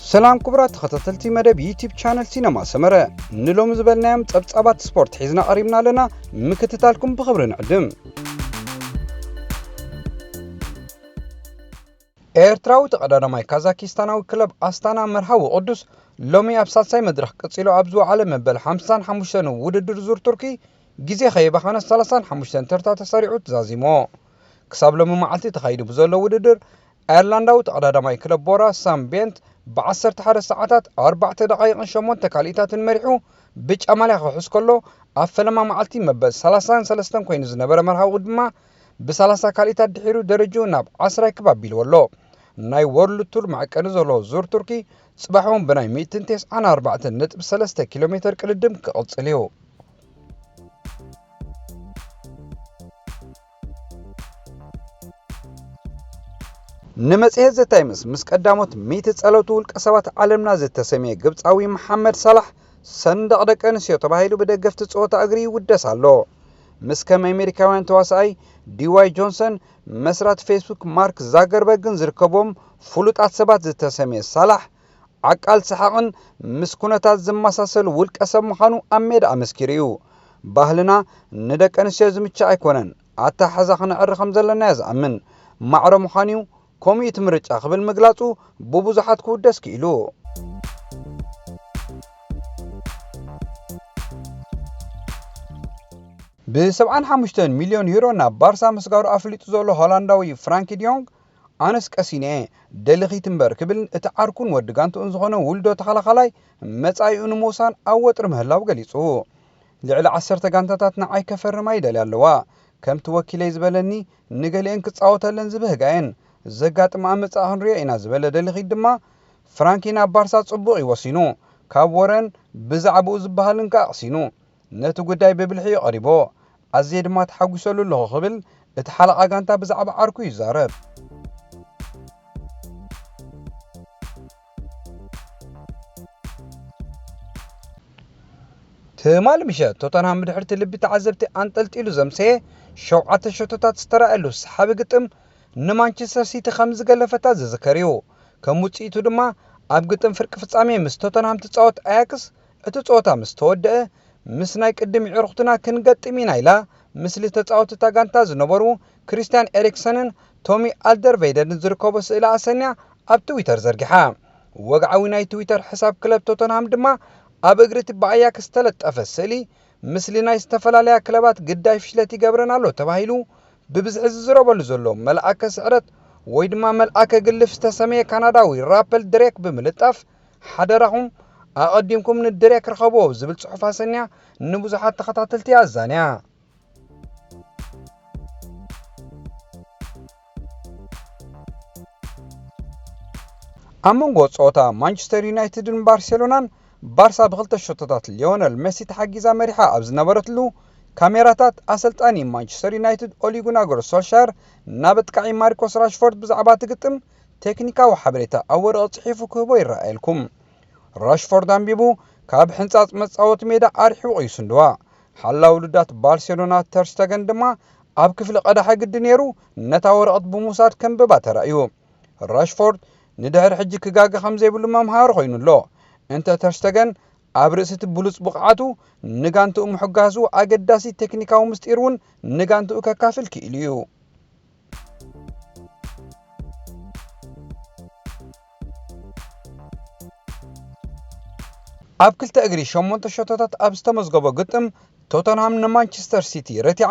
ሰላም ክቡራት ተኸታተልቲ መደብ ዩቲዩብ ቻነል ሲነማ ሰመረ፣ ንሎሚ ዝበልናዮም ጸብጻባት ስፖርት ሒዝና ቀሪብና ኣለና። ምክትታልኩም ብኽብሪ ንዕድም። ኤርትራዊ ተቐዳዳማይ ካዛኪስታናዊ ክለብ ኣስታና መርሃዊ ቅዱስ ሎሚ ኣብ ሳልሳይ መድረኽ ቀጺሉ ኣብ ዝወዓለ መበል ሓምሳን ሓሙሽተን ውድድር ዙር ቱርኪ ግዜ ከይባኸነ ሰላሳን ሓሙሽተን ተርታ ተሰሪዑ ተዛዚሞ። ክሳብ ሎሚ መዓልቲ ተኻይዱ ብዘሎ ውድድር ኣየርላንዳዊ ተቐዳዳማይ ክለብ ቦራ ሳም ቤንት ብ ዓሰርተ ሓደ ሰዓታት ኣርባዕተ ደቓይቕን ሸሞንተ ካልኢታትን መሪሑ ብጫ ማልያ ክውሕስ ከሎ፣ ኣብ ፈለማ መዓልቲ መበል ሰላሳን ሰለስተን ኮይኑ ዝነበረ መርሃዊ ድማ ብ ሰላሳ ካልኢታት ድሒሩ ደረጅኡ ናብ ዓስራይ ክብ ኣቢልዎ ኣሎ። ናይ ወርልድ ቱር መዐቀኒ ዘለዎ ዙር ቱርኪ ጽባሕ እውን ብናይ ሚእትን ተስዓን ኣርባዕተን ነጥቢ ሰለስተ ኪሎ ሜተር ቅድድም ክቕጽል እዩ። ንመጽሔት ዘ ታይምስ ምስ ቀዳሞት ሚእቲ ጸለውቲ ውልቀ ሰባት ዓለምና ዝተሰምየ ግብጻዊ መሓመድ ሳላሕ ሰንደቕ ደቂ ኣንስትዮ ተባሂሉ ብደገፍቲ ጸወታ እግሪ ይውደስ ኣሎ። ምስ ከም ኣሜሪካውያን ተዋሳኣይ ዲዋይ ጆንሰን፣ መስራት ፌስቡክ ማርክ ዛከርበርግን ዝርከብዎም ፍሉጣት ሰባት ዝተሰምየ ሳላሕ ዓቃል ሰሓቕን ምስ ኩነታት ዝመሳሰል ውልቀ ሰብ ምዃኑ ኣብ ሜዳ ኣመስኪሩ እዩ። ባህልና ንደቂ ኣንስትዮ ዝምችእ ኣይኮነን፣ ኣተሓሕዛ ክነዕሪ ከም ዘለና እየ ዝኣምን። ማዕረ ምዃኑ እዩ፣ ከምኡ እዩ እቲ ምርጫ ክብል ምግላጹ ብብዙሓት ክውደስ ክኢሉ። ብ ሰብዓን ሓሙሽተን ሚልዮን ዩሮ ናብ ባርሳ ምስጋሩ ኣፍሊጡ ዘሎ ሆላንዳዊ ፍራንኪ ዲዮንግ፣ ኣነስ ቀሲነ እየ፣ ደሊኺት እምበር ክብል እቲ ዓርኩን ወዲ ጋንትኡን ዝኾነ ውልዶ ተኸላኻላይ መጻኢኡ ንምውሳን ኣብ ወጥሪ ምህላው ገሊጹ። ልዕሊ ዓሰርተ ጋንታታት ንዓይ ከፈርማ ይደልያ ኣለዋ። ከምቲ ወኪለይ ዝበለኒ፣ ንገሊአን ክጻወተለን ዝብህጋ እየን። ዘጋጥማ መጻኢ ክንሪኦ ኢና ዝበለ ደሊኺት ድማ፣ ፍራንኪ ናብ ባርሳ ጽቡቕ እዩ ወሲኑ። ካብ ወረን ብዛዕባኡ ዝበሃልን ከኣ ኣቕሲኑ። ነቲ ጉዳይ ብብልሒ እዩ ቀሪቦ። ኣዝየ ድማ ተሓጒሰሉ ኣለኹ ክብል እቲ ሓለቓ ጋንታ ብዛዕባ ዓርኩ ይዛረብ። ትማሊ ምሸት ቶተንሃም ብድሕርቲ ልቢ ተዓዘብቲ ኣንጠልጢሉ ዘምሰየ ሸውዓተ ሸቶታት ዝተራእየሉ ሰሓቢ ግጥም ንማንቸስተር ሲቲ ከም ዝገለፈታ ዝዝከር እዩ። ከም ውጽኢቱ ድማ ኣብ ግጥም ፍርቂ ፍጻሜ ምስ ቶተንሃም ትጻወት ኣያክስ እቲ ጸወታ ምስ ተወደአ፣ ምስ ናይ ቅድም የዕሩኽትና ክንገጥም ኢና ኢላ፣ ምስሊ ተጻወትታ ጋንታ ዝነበሩ ክሪስቲያን ኤሪክሰንን ቶሚ ኣልደርቬይደንን ዝርከቦ ስእሊ ኣሰንያ ኣብ ትዊተር ዘርጊሓ። ወግዓዊ ናይ ትዊተር ሕሳብ ክለብ ቶተንሃም ድማ ኣብ እግሪ እቲ ብኣያክስ ዝተለጠፈ ስእሊ ምስሊ ናይ ዝተፈላለያ ክለባት ግዳይ ፍሽለት ይገብረን ኣሎ ተባሂሉ ብብዝሒ ዝዝረበሉ ዘሎ መልኣከ ስዕረት ወይ ድማ መልኣከ ግልፍ ዝተሰመየ ካናዳዊ ራፐል ድሬክ ብምልጣፍ፣ ሓደራኹም ኣቐዲምኩም ንድሬክ ርኸብዎ ዝብል ጽሑፍ ኣሰንያ ንብዙሓት ተኸታተልቲ ኣዛንያ። ኣብ መንጎ ጸወታ ማንቸስተር ዩናይትድን ባርሴሎናን፣ ባርሳ ብክልተ ሸቶታት ሊዮነል ሜሲ ተሓጊዛ መሪሓ ኣብ ዝነበረትሉ፣ ካሜራታት ኣሰልጣኒ ማንቸስተር ዩናይትድ ኦሊ ጉናገር ሶልሻየር ናብ ኣጥቃዒ ማርኮስ ራሽፎርድ ብዛዕባ እቲ ግጥም ቴክኒካዊ ሓበሬታ ኣብ ወረቐት ጽሒፉ ክህቦ ይረኣየልኩም። ራሽፎርድ ኣንቢቡ ካብ ሕንጻጽ መጻወቲ ሜዳ ኣርሒቑ እዩ ስንድዋ። ሓላው ውሉዳት ባርሴሎና ተርስተገን ድማ ኣብ ክፍሊ ቀዳሒ ግዲ ነይሩ ነታ ወረቐት ብምውሳድ ከንብባ ተራእዩ። ራሽፎርድ ንድሕሪ ሕጂ ክጋገ ከም ዘይብሉ መምሃሪ ኮይኑ ኣሎ። እንተ ተርስተገን ኣብ ርእሲ እቲ ብሉጽ ብቕዓቱ ንጋንትኡ ምሕጋዙ ኣገዳሲ ቴክኒካዊ ምስጢር እውን ንጋንትኡ ከካፍል ክኢሉ እዩ። ኣብ ክልተ እግሪ ሸሞንተ ሸቶታት ኣብ ዝተመዝገቦ ግጥም ቶተንሃም ንማንቸስተር ሲቲ ረቲዓ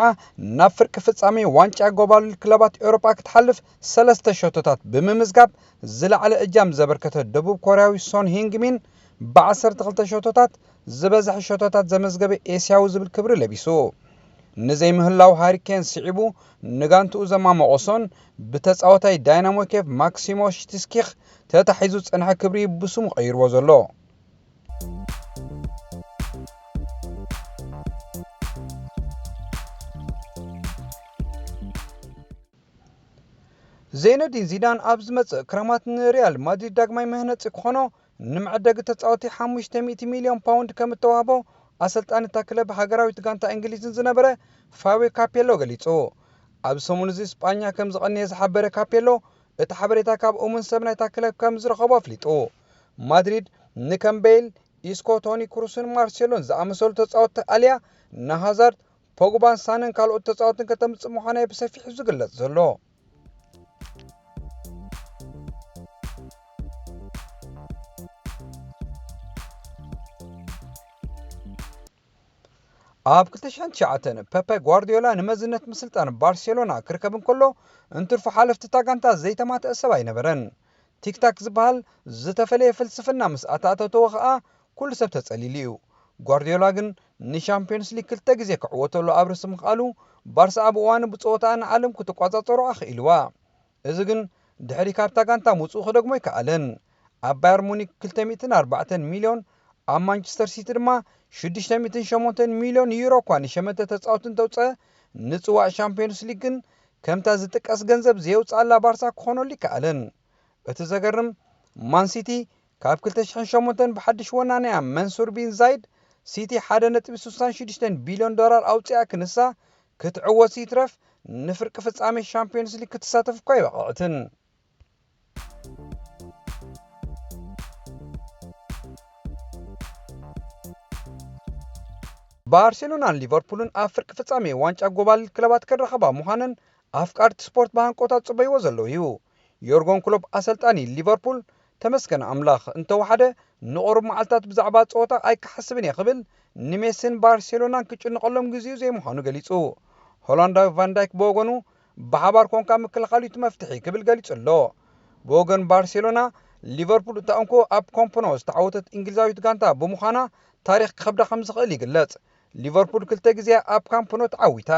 ናብ ፍርቂ ፍጻሜ ዋንጫ ጎባልል ክለባት ኤውሮጳ ክትሓልፍ ሰለስተ ሸቶታት ብምምዝጋብ ዝለዓለ እጃም ዘበርከተ ደቡብ ኮርያዊ ሶን ሂንግሚን ብዓሰርተ ክልተ ሸቶታት ዝበዝሐ ሸቶታት ዘመዝገበ ኤስያዊ ዝብል ክብሪ ለቢሱ። ንዘይምህላው ሃሪ ኬን ስዒቡ ንጋንትኡ ዘማመቖ ሶን ብተጻዋታይ ዳይናሞ ኬቭ ማክሲሞ ሽቲስኪኽ ተታሒዙ ዝጸንሐ ክብሪ ብስሙ ቀይርዎ ዘሎ። ዘይነዲን ዚዳን ኣብ ዝመጽእ ክረማት ንሪያል ማድሪድ ዳግማይ መህነጺ ክኾኖ ንመዐደጊ ተጻወቲ ሓሙሽተ ሚእቲ ሚልዮን ፓውንድ ከም እተዋህቦ ኣሰልጣኒ እታ ክለብ ሃገራዊት ጋንታ እንግሊዝን ዝነበረ ፋብዮ ካፔሎ ገሊጹ። ኣብ ሰሙን እዚ ስጳኛ ከም ዝቐነየ ዝሓበረ ካፔሎ፣ እቲ ሓበሬታ ካብ እሙን ሰብ ናይታ ክለብ ከም ዝረኸቦ ኣፍሊጡ። ማድሪድ ንከም ቤይል፣ ኢስኮ፣ ቶኒ ክሩስን ማርሴሎን ዝኣመሰሉ ተጻወትቲ ኣልያ፣ ንሃዛርድ፣ ፖግባን ሳነን ካልኦት ተጻወትን ከተምጽእ ምዃና እዩ ብሰፊሑ ዝግለጽ ዘሎ። ኣብ ክልተ ሽሕን ትሽዓተን ፐፐ ጓርዲዮላ ንመዝነት ምስልጣን ባርሴሎና ክርከብ እንከሎ፣ እንትርፎ ሓለፍቲ እታ ጋንታ ዘይተማትአ ሰብ ኣይነበረን። ቲክታክ ዝበሃል ዝተፈለየ ፍልስፍና ምስ ኣተኣታተወ ኸኣ ኩሉ ሰብ ተጸሊሉ እዩ። ጓርዲዮላ ግን ንሻምፒዮንስ ሊግ ክልተ ግዜ ክዕወተሉ ኣብ ርእሲ ምኽኣሉ፣ ባርሳ ኣብ እዋኑ ብጸወታ ንዓለም ክትቆጻጸሮ ኣኽኢልዋ። እዚ ግን ድሕሪ ካብታ ጋንታ ምውጽኡ ክደግሞ ኣይከኣለን። ኣብ ባየር ሙኒክ ክልተ ሚእትን ኣርባዕተን ሚልዮን፣ ኣብ ማንቸስተር ሲቲ ድማ ሽዱሽተ ሚእትን ሸሞንተን ሚልዮን ዩሮ እኳ ንሸመንተ ተጻወቲ እንተውጸአ፣ ንጽዋዕ ሻምፒዮንስ ሊግ ግን ከምታ ዝጥቀስ ገንዘብ ዘየውጽኣላ ባርሳ ክኾነሉ ኣይከኣለን። እቲ ዘገርም፣ ማን ሲቲ ካብ ክልተ ሽሕን ሸሞንተን ብሓድሽ ወናንያ መንሱር ቢን ዛይድ፣ ሲቲ ሓደ ነጥቢ ስሳን ሽዱሽተን ቢልዮን ዶላር ኣውጺኣ ክንሳ ክትዕወት ይትረፍ ንፍርቂ ፍጻሜ ሻምፒዮንስ ሊግ ክትሳተፍ እኳ ኣይበቕዐትን። ባርሴሎናን ሊቨርፑልን ኣብ ፍርቂ ፍጻሜ ዋንጫ ጎባልል ክለባት ክራኸባ ምዃነን ኣፍቀርቲ ስፖርት ብሃንቀውታ ዝጽበይዎ ዘለዉ እዩ። ዮርጎን ክሎፕ ኣሰልጣኒ ሊቨርፑል፣ "ተመስገን ኣምላኽ፣ እንተወሓደ ንቑሩብ መዓልታት ብዛዕባ ጸወታ ኣይክሓስብን እየ" ክብል ንሜስን ባርሴሎናን ክጭንቐሎም ግዜኡ ዘይምዃኑ ገሊጹ። ሆላንዳዊ ቫን ዳይክ ብወገኑ፣ "ብሓባር ኮንካ ምክልኻል እዩ እቲ መፍትሒ" ክብል ገሊጹ ኣሎ። ብወገን ባርሴሎና፣ ሊቨርፑል እታ እንኮ ኣብ ኮምፖኖ ዝተዓወተት እንግሊዛዊት ጋንታ ብምዃና፣ ታሪኽ ክኸብዳ ከም ዝኽእል ይግለጽ። ሊቨርፑል ክልተ ግዜ ኣብ ካምፕ ኖ ተዓዊታ።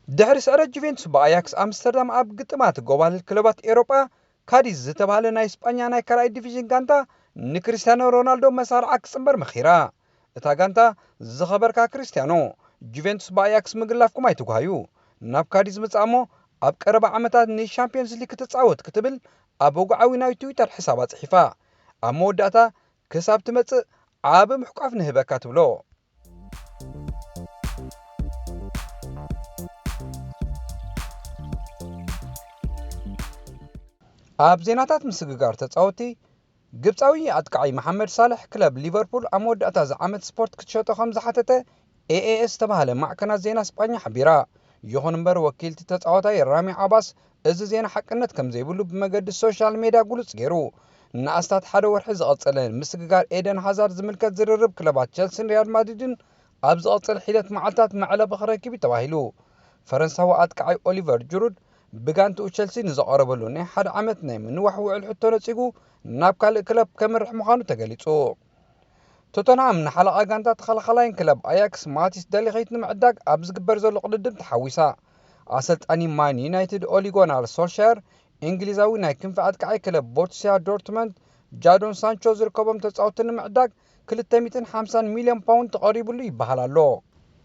ድሕሪ ስዕረት ጁቬንቱስ ብኣያክስ ኣምስተርዳም ኣብ ግጥማት ጎባልል ክለባት ኤውሮጳ፣ ካዲዝ ዝተባህለ ናይ ስጳኛ ናይ ካልኣይ ዲቪዥን ጋንታ ንክሪስቲያኖ ሮናልዶ መሳርዓ ክጽንበር መኺራ። እታ ጋንታ፣ "ዝኸበርካ ክርስትያኖ፣ ጁቬንቱስ ብኣያክስ ምግላፍኩም ኣይትጓሃዩ። ናብ ካዲዝ ምጻእ እሞ ኣብ ቀረባ ዓመታት ንሻምፒዮንስ ሊግ ክትጻወት" ክትብል ኣብ ወግዓዊ ናይ ትዊተር ሕሳባ ጽሒፋ። ኣብ መወዳእታ፣ "ክሳብ ትመጽእ ዓቢ ምሕቋፍ ንህበካ" ትብሎ። ኣብ ዜናታት ምስግጋር ተጻወቲ፣ ግብጻዊ ኣጥቃዓይ መሓመድ ሳልሕ ክለብ ሊቨርፑል ኣብ መወዳእታ እዚ ዓመት ስፖርት ክትሸጦ ከም ዝሓተተ ኤ ኤ ኤስ ዝተባህለ ማዕከናት ዜና ስጳኛ ሓቢራ። ይኹን እምበር፣ ወኪልቲ ተጻዋታይ ራሚ ዓባስ እዚ ዜና ሓቅነት ከም ዘይብሉ ብመገዲ ሶሻል ሜድያ ግሉጽ ገይሩ። ንኣስታት ሓደ ወርሒ ዝቐጸለ ምስግጋር ኤደን ሃዛርድ ዝምልከት ዝርርብ ክለባት ቸልሲን ሪያል ማድሪድን ኣብ ዝቐጽል ሒደት መዓልታት መዕለቢ ክረክብ እዩ ተባሂሉ። ፈረንሳዊ ኣጥቃዓይ ኦሊቨር ጅሩድ ብጋንትኡ ቸልሲ ንዝቐረበሉ ናይ ሓደ ዓመት ናይ ምንዋሕ ውዕል ሕቶ ነጺጉ ናብ ካልእ ክለብ ከምርሕ ምዃኑ ተገሊጹ። ቶተንሃም ንሓለቓ ጋንታ ተኸላኸላይን ክለብ ኣያክስ ማቲስ ደሊኸይት ንምዕዳግ ኣብ ዝግበር ዘሎ ቅድድም ተሓዊሳ። ኣሰልጣኒ ማን ዩናይትድ ኦሊ ጉናር ሶልሻየር፣ እንግሊዛዊ ናይ ክንፊ ኣጥቃዓይ ክለብ ቦሩሲያ ዶርትመንድ ጃዶን ሳንቾ ዝርከቦም ተጻወትቲ ንምዕዳግ ክልተ ሚእትን ሓምሳን ሚልዮን ፓውንድ ተቐሪቡሉ ይበሃል ኣሎ።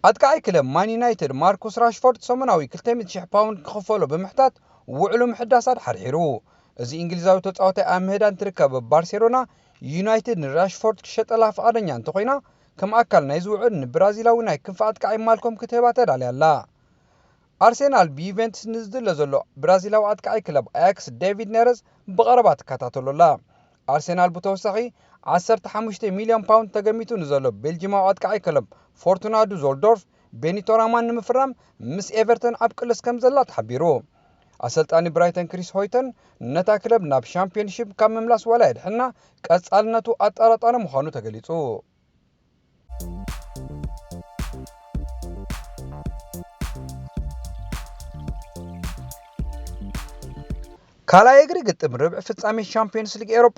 ኣጥቃዓይ ክለብ ማን ዩናይትድ ማርኩስ ራሽፎርድ ሰሙናዊ ክልተ ሚእቲ ሽሕ ፓውንድ ክኽፈሎ ብምሕታት ውዕሉ ምሕዳስ ኣድሓርሒሩ። እዚ እንግሊዛዊ ተጻዋታይ ኣብ ምህዳን ትርከብ ባርሴሎና፣ ዩናይትድ ንራሽፎርድ ክሸጠላ ፍቓደኛ እንተኾይና፣ ከም ኣካል ናይዚ ውዕል ንብራዚላዊ ናይ ክንፊ ኣጥቃዓይ ማልኮም ክትህባ ተዳልያ ኣላ። ኣርሴናል ብዩቬንቱስ ንዝድለ ዘሎ ብራዚላዊ ኣጥቃዓይ ክለብ ኣያክስ ዴቪድ ኔረዝ ብቐረባ ትከታተሎ ኣላ። ኣርሴናል ብተወሳኺ ዓሰርተ ሓሙሽተ ሚልዮን ፓውንድ ተገሚቱ ንዘሎ ቤልጂማዊ ኣጥቃዓይ ክለብ ፎርቱና ዱዞልዶርፍ ቤኒቶ ራማን ንምፍራም ምስ ኤቨርተን ኣብ ቅልስ ከም ዘላ ተሓቢሩ። ኣሰልጣኒ ብራይተን ክሪስ ሆይተን ነታ ክለብ ናብ ሻምፒዮንሺፕ ካብ ምምላስ ዋላ የድሕና ቀጻልነቱ ኣጠራጣሪ ምዃኑ ተገሊጹ። ካልኣይ እግሪ ግጥም ርብዒ ፍጻሜ ሻምፒዮንስ ሊግ ኤውሮጳ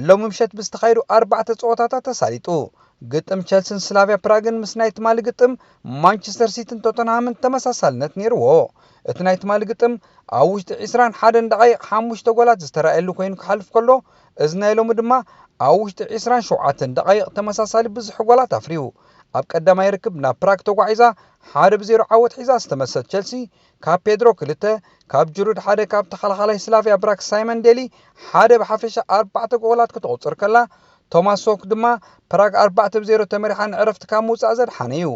ሎሚ ምሸት ብዝተኻየዱ ኣርባዕተ ጸወታታት ተሳሊጡ። ግጥም ቸልሲን ስላቪያ ፕራግን ምስ ናይ ትማሊ ግጥም ማንቸስተር ሲቲን ቶተንሃምን ተመሳሳልነት ነይርዎ። እቲ ናይ ትማሊ ግጥም ኣብ ውሽጢ ዕስራን ሓደን ደቓይቕ ሓሙሽተ ጎላት ዝተራእየሉ ኮይኑ ክሓልፍ ከሎ፣ እዚ ናይ ሎሚ ድማ ኣብ ውሽጢ ዕስራን ሸውዓተን ደቓይቕ ተመሳሳሊ ብዙሕ ጎላት ኣፍርዩ። ኣብ ቀዳማይ ርክብ ናብ ፕራግ ተጓዒዛ ሓደ ብዜሮ ዓወት ሒዛ ዝተመልሰት ቸልሲ፣ ካብ ፔድሮ ክልተ፣ ካብ ጅሩድ ሓደ፣ ካብ ተኸላኻላይ ስላቪያ ፕራግ ሳይመን ዴሊ ሓደ፣ ብሓፈሻ ኣርባዕተ ጎላት ከተቑጽር ከላ፣ ቶማስ ሶክ ድማ ፕራግ ኣርባዕተ ብዜሮ ተመሪሓ ንዕረፍቲ ካብ ምውጻእ ዘድሓነ እዩ።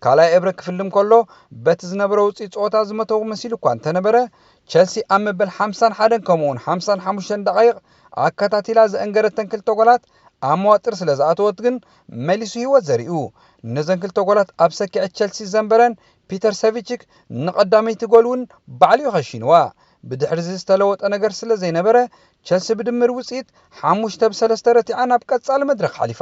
ካልኣይ እብረ ክፍልም ከሎ፣ በቲ ዝነበረ ውፅኢት ፀወታ ዝመተው መሲሉ እኳ እንተነበረ፣ ቸልሲ ኣብ መበል ሓምሳን ሓደን ከምኡውን ሓምሳን ሓሙሽተን ደቓይቕ ኣከታቲላ ዘእንገደተን ክልተ ጎላት ኣብ መዋጥር ስለ ዝኣተወት ግን መሊሱ ህይወት ዘሪኡ። ነዘን ክልተ ጎላት ኣብ ሰኪዐት ቸልሲ ዘንበረን ፒተር ሰቪችክ ንቐዳመይቲ ጎል እውን ባዕሉ እዩ ኸሺንዋ። ብድሕሪ እዚ ዝተለወጠ ነገር ስለ ዘይነበረ፣ ቸልሲ ብድምር ውፅኢት ሓሙሽተ ብሰለስተ ረቲዓ ናብ ቀጻሊ መድረኽ ሓሊፋ።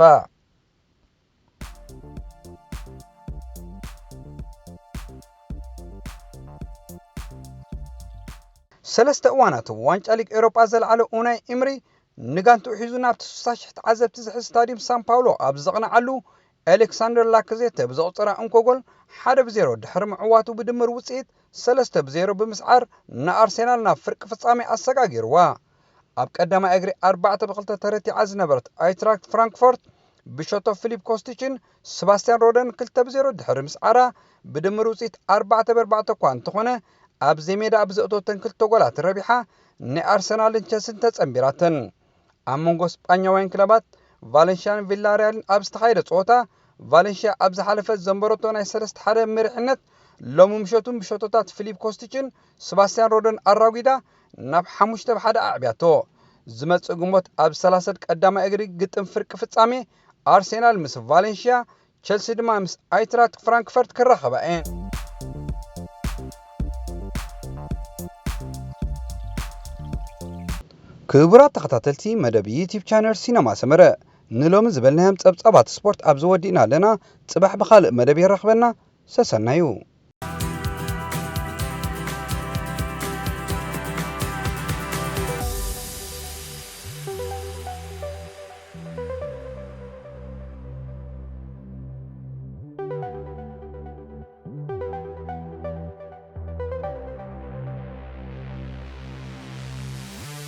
ሰለስተ እዋናት ዋንጫ ሊግ ኤውሮጳ ዘለዓለ ኡናይ ኢምሪ ንጋንትኡ ሒዙ ናብቲ ስሳ ሽሕ ተዓዘብቲ ዝሕዝ ስታዲየም ሳን ፓውሎ ኣብ ዘቕንዓሉ፣ ኤሌክሳንደር ላክዜተ ብዘቑጸራ እንኮ ጎል ሓደ ብዜሮ ድሕሪ ምዕዋቱ ብድምር ውጽኢት ሰለስተ ብዜሮ ብምስዓር ንኣርሴናል ናብ ፍርቂ ፍጻሜ ኣሰጋጊርዋ። ኣብ ቀዳማይ እግሪ ኣርባዕተ ብክልተ ተረቲዓ ዝነበረት ኣይትራክት ፍራንክፎርት ብሸቶ ፊሊፕ ኮስቲችን ስባስቲያን ሮደን ክልተ ብዜሮ ድሕሪ ምስዓራ ብድምር ውፅኢት ኣርባዕተ ብኣርባዕተ እኳ እንተኾነ፣ ኣብ ዜሜዳ ኣብ ዘእተወተን ክልተ ጎላት ረቢሓ ንኣርሰናልን ቸልሲን ተጸንቢራተን። ኣብ መንጎ ስጳኛውያን ክለባት ቫለንሽያን ቪላርያልን ኣብ ዝተኻየደ ጸወታ፣ ቫለንሽያ ኣብ ዝሓለፈ ዘንበረቶ ናይ ሰለስተ ሓደ መሪሕነት ሎሚ ምሸቱን ብሸቶታት ፊሊፕ ኮስቲችን ስባስቲያን ሮደን ኣራጒዳ ናብ ሓሙሽተ ብ ሓደ ኣዕብያቶ። ዝመጽእ ግንቦት ኣብ ሰላሳ ቀዳማይ እግሪ ግጥም ፍርቂ ፍጻሜ ኣርሴናል ምስ ቫለንሽያ፣ ቸልሲ ድማ ምስ ኣይትራክት ፍራንክፈርት ክራኸባ እየን። ክቡራት ተኸታተልቲ መደብ ዩቲዩብ ቻነል ሲነማ ሰመረ፣ ንሎሚ ዝበልናዮም ጸብጻባት ስፖርት ኣብዚ ወዲእና ኣለና። ጽባሕ ብኻልእ መደብ የራኽበና። ሰሰናዩ።